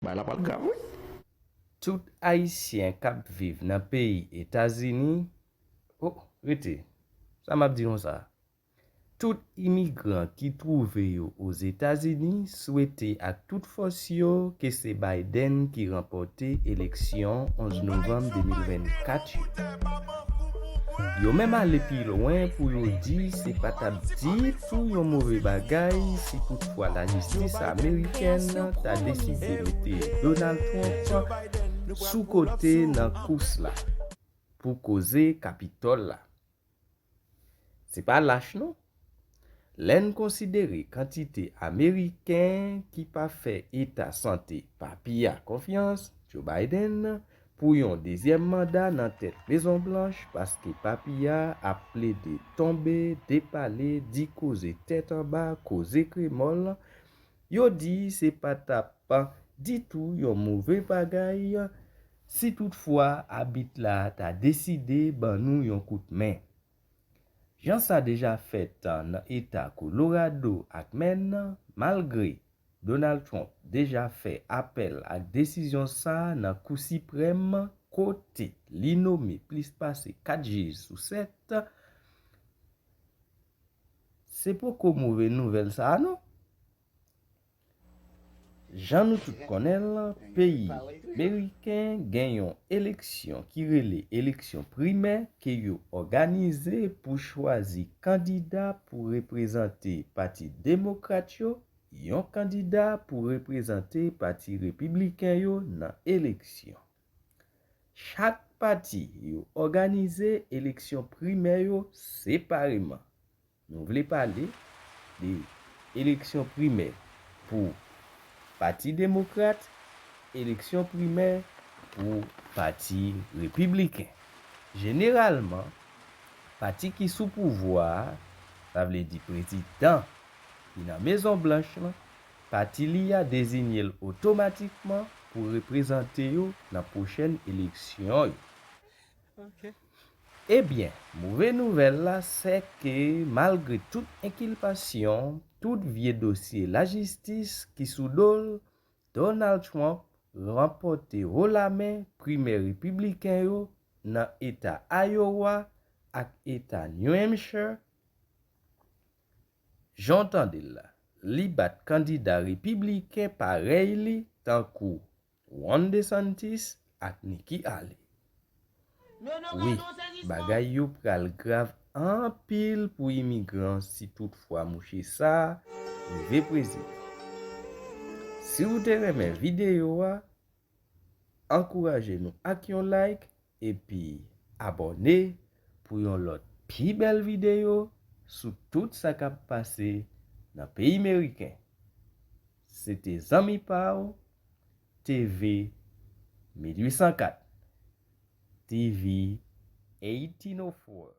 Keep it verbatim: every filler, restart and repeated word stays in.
Bagay la pral grav, wi. Tout Ayisyen k ap viv nan peyi Etazini, oh, rete, sa m ap di konsa. Tout imigran ki twouve yo Ozetazini swete ak tout fòs yo ke se Biden ki ranpòte eleksyon onz novanm de mil vennkat yo. Yo menm ale pi lwen pou yo di se pa t ap ditou yon move bagay si toutfwa lajistis amerikèn ta deside mete Donald Trump sou kote nan kous la pou koze Kapitòl la. Se pa lach non. Lè n konsidere kantite Ameriken ki pa fè eta sante papi a konfyans, Joe Biden, pou yon dezyèm manda nan tèt Mezon Blanch paske papi a ap plede tonbe, depale, di koze tèt anba, koze kremòl, yo di se pa t ap ditou yon move bagay si toutfwa abit la ta deside ban nou yon kout men. Jan sa deja fèt nan eta Kolorado ak Menn, malgre Donald Trump deja fè apèl ak desizyon sa nan Kou Siprèm kote li nome plis pase kat jij sou sèt, se poko move nouvèl sa a non. Jan nou tout konnen l, peyi meriken gen yon eleksyon ki rele eleksyon primè ke yo òganize pou chwazi kandida pou reprezante pati demokrat yo, yon kandida pou reprezante pati repibliken yo nan eleksyon. Chak pati yo òganize eleksyon primè yo separeman. Nou vle pale de eleksyon primè pou Pati Demokrat, eleksyon primè pou Pati Repibliken. Jeneralman, pati ki sou pouvwa a, sa vle di prezidan ki nan Mezon Blanch lan, pati li a deziye l otomatikman pou reprezante yo nan pwochèn eleksyon yo. Ebyen, move nouvèl la se ke malgre tout enkilpasyon, tout vye dosye lajistis ki sou do l, Donald Trump ranpòte wo la men primè repibliken yo nan eta Iowa ak eta New Hampshire. Jan w tande l la, li bat kandida repibliken parèy li tankou Ron DeSantis ak Nikki Haley. Wi, bagay yo pral grav anpil pou imigran si toutfwa mouche sa a rive prezidan. Si w te renmen videyo a, ankouraje nou ak yon like epi abòne pou yon lòt pi bèl videyo sou tout sa k ap pase nan peyi meriken. Se te zanmi pa w, T V mil uit san kat, T V eighteen oh four.